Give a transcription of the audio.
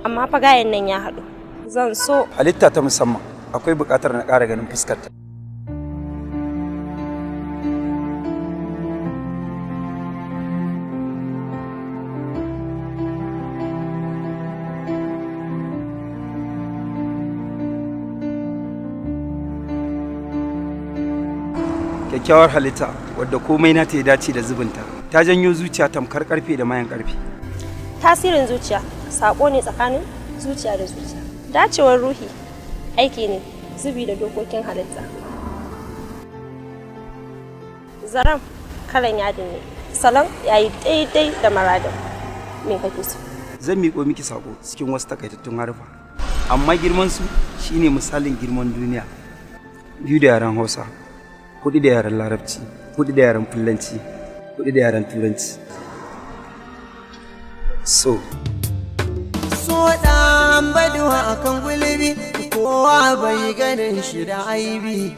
Amma fa gayan nan ya haɗu. Zan so. Halitta ta musamman, akwai buƙatar na ƙara ganin fuskarta. Kyakkyawar halitta wadda komai nata ya dace da zubinta, ta janyo zuciya tamkar karfe da mayan karfe. Tasirin zuciya sako ne tsakanin zuciya da zuciya. Dacewar ruhi aiki ne zubi da dokokin halitta. Zaren kalan yadin ne, salon yayi daidai da maradin. Me kake so? Zan miƙo miki sako cikin wasu takaitattun harfa, amma girman su shine misalin girman duniya. 2 da yaren Hausa, 4 da yaren Larabci, 4 da yaren Fulanci, 4 da yaren Turanci. So ɗan baduwa akan gulbi, kowa bai ganin shi da aibi.